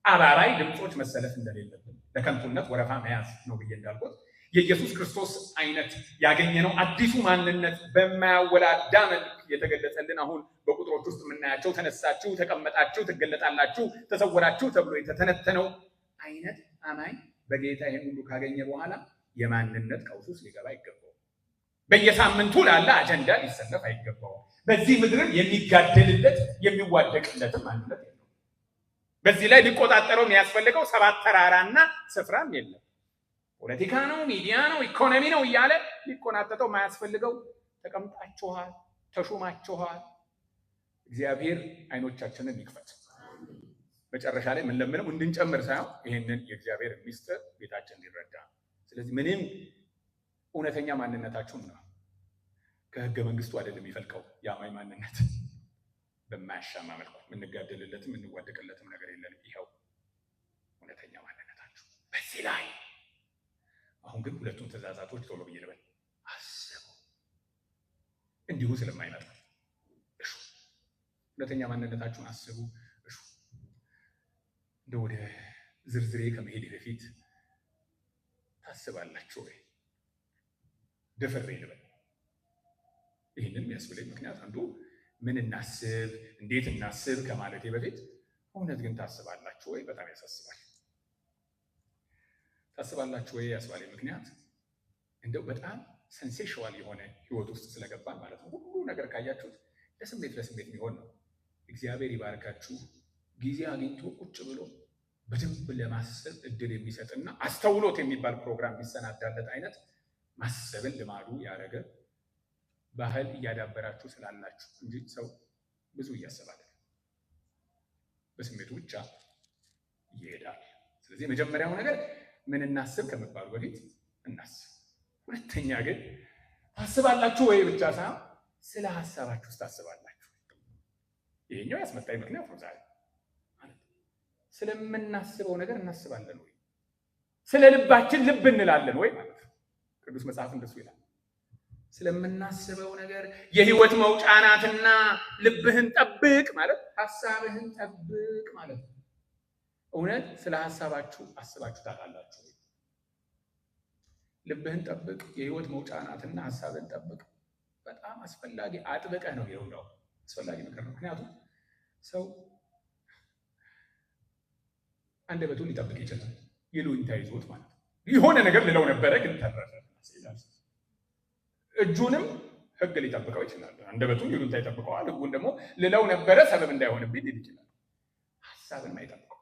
አባባይ ድምፆች መሰለፍ እንደሌለብን፣ ለከንቱነት ወረፋ መያዝ ነው ብዬ እንዳልኩት፣ የኢየሱስ ክርስቶስ አይነት ያገኘነው አዲሱ ማንነት በማያወላዳ መልክ የተገለጸልን፣ አሁን በቁጥሮች ውስጥ የምናያቸው ተነሳችሁ፣ ተቀመጣችሁ፣ ትገለጣላችሁ፣ ተሰወራችሁ ተብሎ የተተነተነው አይነት አማኝ በጌታ ይህን ሁሉ ካገኘ በኋላ የማንነት ቀውስ ውስጥ ሊገባ አይገባውም። በየሳምንቱ ላለ አጀንዳ ሊሰለፍ አይገባውም። በዚህ ምድርም የሚጋደልለት የሚዋደቅለትም ማንነት የለውም። በዚህ ላይ ሊቆጣጠረው የሚያስፈልገው ሰባት ተራራና ስፍራም የለም። ፖለቲካ ነው፣ ሚዲያ ነው፣ ኢኮኖሚ ነው እያለ ሊቆናጠጠው የማያስፈልገው ተቀምጣችኋል፣ ተሹማችኋል። እግዚአብሔር አይኖቻችንን ይክፈት። መጨረሻ ላይ የምንለምነው እንድንጨምር ሳይሆን ይህንን የእግዚአብሔር ሚስጥር ቤታችን እንዲረዳ። ስለዚህ ምንም እውነተኛ ማንነታችሁን ነው፣ ከህገ መንግስቱ አይደለም የሚፈልቀው የአማኝ ማንነት። በማያሻማ መልኩ የምንጋደልለትም የምንዋደቅለትም ነገር የለንም። ይኸው እውነተኛ ማንነታችሁ በዚህ ላይ። አሁን ግን ሁለቱን ትእዛዛቶች ቶሎ ብዬ ልበል። አስቡ፣ እንዲሁ ስለማይመጣ እሹ። እውነተኛ ማንነታችሁን አስቡ፣ እሹ። እንደ ወደ ዝርዝሬ ከመሄድ በፊት ታስባላችሁ ወይ? ደፈሬ ልበል። ይህንን የሚያስብለኝ ምክንያት አንዱ ምን እናስብ እንዴት እናስብ ከማለቴ በፊት እውነት ግን ታስባላችሁ ወይ? በጣም ያሳስባል። ታስባላችሁ ወይ ያስባለኝ ምክንያት እንደው በጣም sensational የሆነ ህይወት ውስጥ ስለገባን ማለት ነው። ሁሉ ነገር ካያችሁት ለስሜት ለስሜት የሚሆን ነው። እግዚአብሔር ይባርካችሁ። ጊዜ አግኝቶ ቁጭ ብሎ በደንብ ለማሰብ እድል የሚሰጥና አስተውሎት የሚባል ፕሮግራም የሚሰናዳለት አይነት ማሰብን ልማዱ ያደረገ ባህል እያዳበራችሁ ስላላችሁ እንጂ ሰው ብዙ እያሰበ አይደለም። በስሜቱ ብቻ ይሄዳል። ስለዚህ የመጀመሪያው ነገር ምን እናስብ ከመባሉ በፊት እናስብ። ሁለተኛ ግን ታስባላችሁ ወይ ብቻ ሳይሆን ስለ ሀሳባችሁ ታስባላችሁ። ይሄኛው ያስመጣኝ ምክንያት ነው። ዛሬ ማለት ስለምናስበው ነገር እናስባለን ወይ፣ ስለ ልባችን ልብ እንላለን ወይ ማለት ነው። ቅዱስ መጽሐፍ እንደሱ ይላል። ስለምናስበው ነገር የህይወት መውጫ ናትና ልብህን ጠብቅ ማለት ሀሳብህን ጠብቅ ማለት ነው። እውነት ስለ ሀሳባችሁ አስባችሁ ታውቃላችሁ ወይ? ልብህን ጠብቅ፣ የህይወት መውጫ ናትና ሀሳብህን ጠብቅ። በጣም አስፈላጊ፣ አጥብቀህ ነው የሚለው፣ አስፈላጊ ምክር ነው። ምክንያቱም ሰው አንደበቱን ሊጠብቅ ይችላል፣ ይሉኝታ ይዞት ማለት ነው። የሆነ ነገር ልለው ነበረ ግን ተረፈ። እጁንም ህግ ሊጠብቀው ይችላል። አንደበቱን ይሉኝታ ይጠብቀዋል። ህጉን ደግሞ ልለው ነበረ ሰበብ እንዳይሆንብኝ ሊል ይችላል። ሀሳብን አይጠብቀው።